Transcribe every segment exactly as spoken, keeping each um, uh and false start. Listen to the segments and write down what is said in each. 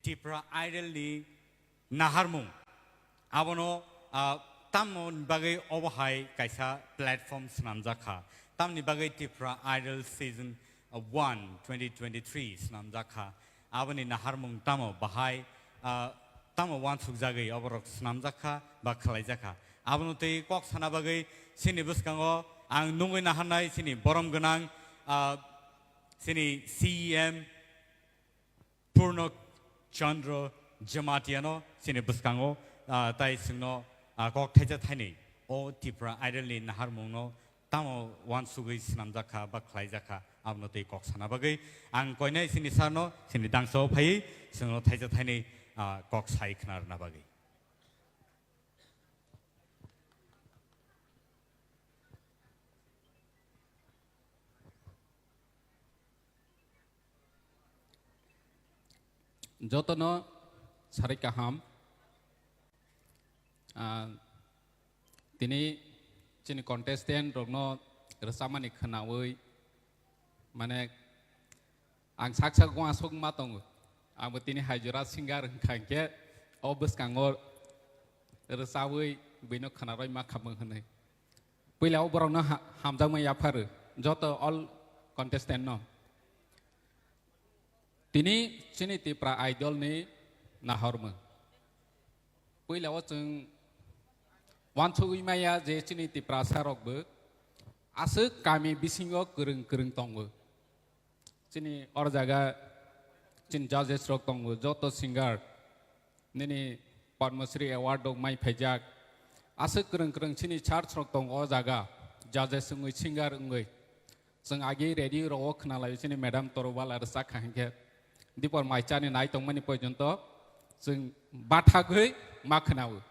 Tipra Idol ni naharmung. Abono, ah, tamoni bagwi obo hai kaisa platform swnamjak kha. Tamni bagwi Tipra Idol Season, ah, one, twenty twenty-three swnamjak kha. Aboni naharmung tamo bahai, ah, tamo uansukjagwi oborok swnamjak kha ba khwlaijak kha. Abono twi kok sana bagwi chini bwskango ang nungwi naharnai chini borom gwnang, ah, chini C E M Purno Chandra Jamatiano chini bwskango, ah, tai chwngno, ah, kok thaisa thaini o Tipra Idol ni naharmungno tamo uansugwi swnamjak kha ba khwlaijak kha, abono twi kok sana bagwi ang koinai chini sarno chini dangsa o phaiwi chwngno thaisa thaini, ah, kok sai khna rwna bagwi. Jotono sarai kaham. Ah, tini chini contestant rokno rwchapmani khwnawi, mane, ang sak sak uansuk ma tongo. Abo tini hai jora singer wngkha hinkhe o bwskango rwchabwi buino khwnarwi ma khamung hwnwi. Puila o borokno ha-, hamjakmani yapharu joto all contestant no. Tini chini Tipra Idol ni nahormung. Puila o chwng uansugwi maya je chini Tiprasa rokbo aswk kami bisingo kwrwng kwrwng tongo. Chini or jaga chini judges rok tongo, joto singer nini Padma Shri Award rok mai phaijak. Aswk kwrwng kwrwng chini church rok tongo o jaga, judges wngwi, singer wngwi. Chwng agi radio rok o khwnalai chini madam Torubala rwchak kha hinkhe dipor mai chani nai tongmani porjonto chwng bathagwi ma khwnao.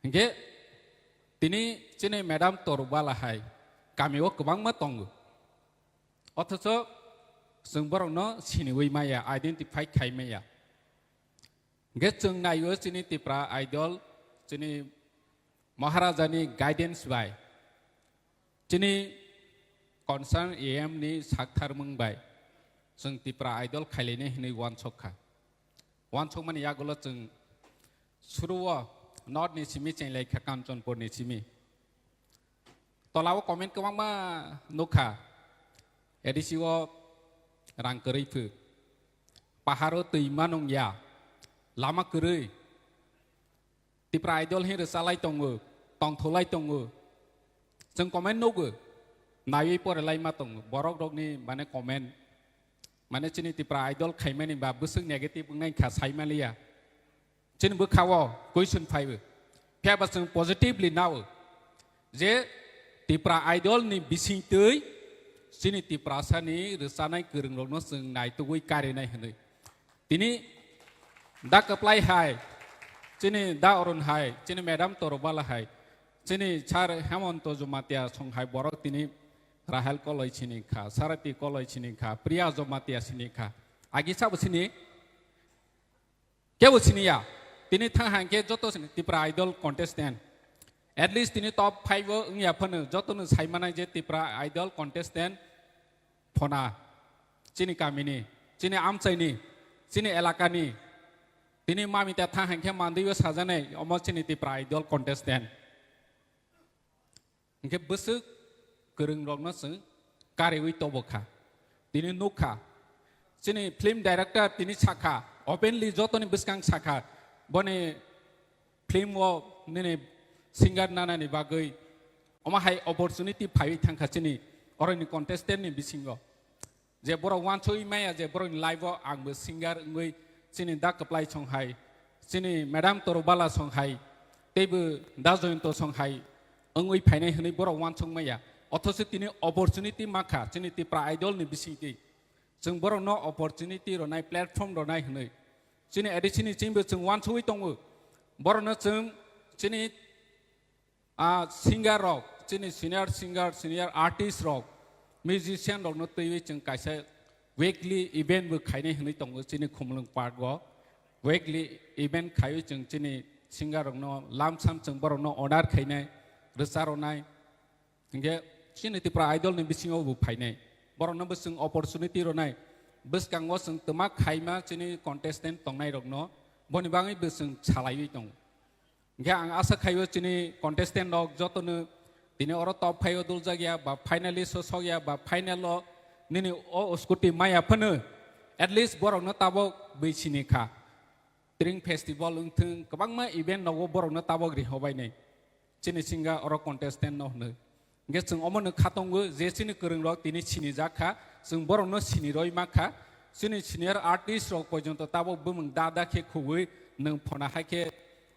Hinkhe tini chini madam Torubala hai kami o kwbangma tongo. Othocho chwng borokno siniwi maya, identify khai maya. Hinkhe chwng naio chini Tipra Idol, chini Maharajani guidance bai, chini concern A M ni saktharmung bai chwng Tipra Idol khailainai hwnwi uansuk kha. Uansukmani yagulo chwng suruo North ni simi chenglai kha, Kanchanpur ni simi. Tola o comment kwbangma nukha, A D C o rang kwrwi phu, pahar o twi manung ya, lama kwrwi, Tipra Idol hin rwchalai tongo, tongtholai tongo, chwng comment nugo, naiwi porelai ma tongo, borok rokni mane comment, mane chini Tipra Idol khaimani ba bwswk negative wngnai kha saimaliya. Chini bwkha o question phaibo. Phiya ba chwng positively nao je Tipra Idol ni bising twi chini Tiprasa ni rwchanai kwrwng rokno chwng naitugwi karinai hwnwi. Tini da kwplai hai, chini da Arun hai, chini madam Torubala hai, chini sir Hemonto Jamatia song hai borok tini Rahel Koloi sini kha, Sarati Koloi sini kha, Priya Jamatia sini kha. Agi sabo sini? Kebo siniya, tini thang hang khe joto sini Tipra Idol contestant. At least tini top five o wngya phano joto no sai manai je Tipra Idol contestant phona chini kamini, chini amchaini, chini elakani, tini mamita thang hang khe mandwi o sajanai omo chini Tipra Idol contestant. Hinkhe bwswk kwrwng rokno chwng kariwi tobo kha. Tini nuk kha. Chini film director tini sakha, openly jotoni bwskang sakha. Boni film o nini singer nanani bagwi omo hai opportunity phaiwi thangkha chini oroni contestant ni bisingo. Je borok uansugwi maya je borokni life o angbo singer wngwi chini da kwplai song hai, chini madam Torubala song hai, teibo da Joyonto song hai wngwi phainai hwnwi borok uansuk maya. Othocho tini opportunity mankha chini Tipra Idol ni bisingtwi. Chwng borokno opportunity rwnai, platform rwnai hwnwi. Chini A D C ni chwngbo chwng uansugwi tongo. Borokno chwng chini Ah, singer rok, chini senior singer, senior artist rok, musician rokno twiwi chwng kaisa weekly event bo khainai hwnwi tongo chini Khumulwng Park o. Weekly event khaiwi chwng chini singer rokno lamsam chwng borokno honor khainai, rwcha rwnai. Hinkhe chini Tipra Idol ni bisingo bo phainai. Borokno bo chwng opportunity rwnai. bwskango chwng twma khaima chini contestant tongnairokno boni bagwi bo chwng salaiwi tongo. Hingkhe ang asa khaio chini contestant rok jotono tini oro top five o duljak ya ba finalist o sok ya ba final o nini o scooty maya phano at least borokno tabok bwi sini kha. Tring festival wngthwng kwbangma event nogo borokno tabok rihobainai. Chini singa oro contestant no hwnwi. Hingkhe chwng omono khatongo je chini kwrwngrok tini sinijak kha, chwng borokno siniroi ma kha. Chini senior artist rok porjonto tabok bumung da da khe khugwi nwng phona hai khe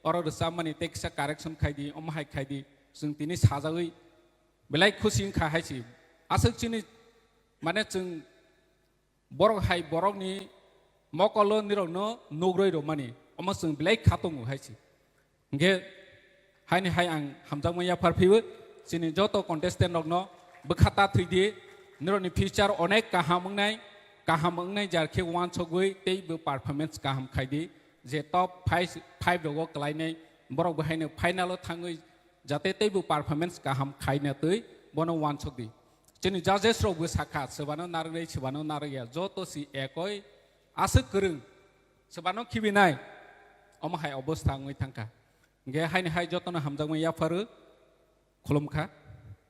oro rwchapmani tei kisa correction khai di, omo hai khai di, chwng tini sajagwi belai khusi wngkha hai se. Aswk chini mane chwng borok hai borokni mokolo nirokno nugroi rwmani omo chwng belai khatongo hai se. Hingkhe haini hai ang hamjakma yaphar phaiwi chini joto contestant rokno bwkha ta thwidi, nirokni future onek kaham wngnai, kaham wngnai jar khe uansugwi tei bo performance kaham khaidi, je top five, five rogo kwlainai borok bo haino final o thangwi jate tei bo performance kaham khaina twi bono uansukdi. Chini judges rok bo sakha, swbano narwknai, swbano narwkya, joto si ekoi aswk kwrwng, swbano khibinai, omo hai obostha wngwi thangkha. Hingkhe haini hai jotono hamjakma yapharo, khulumkha.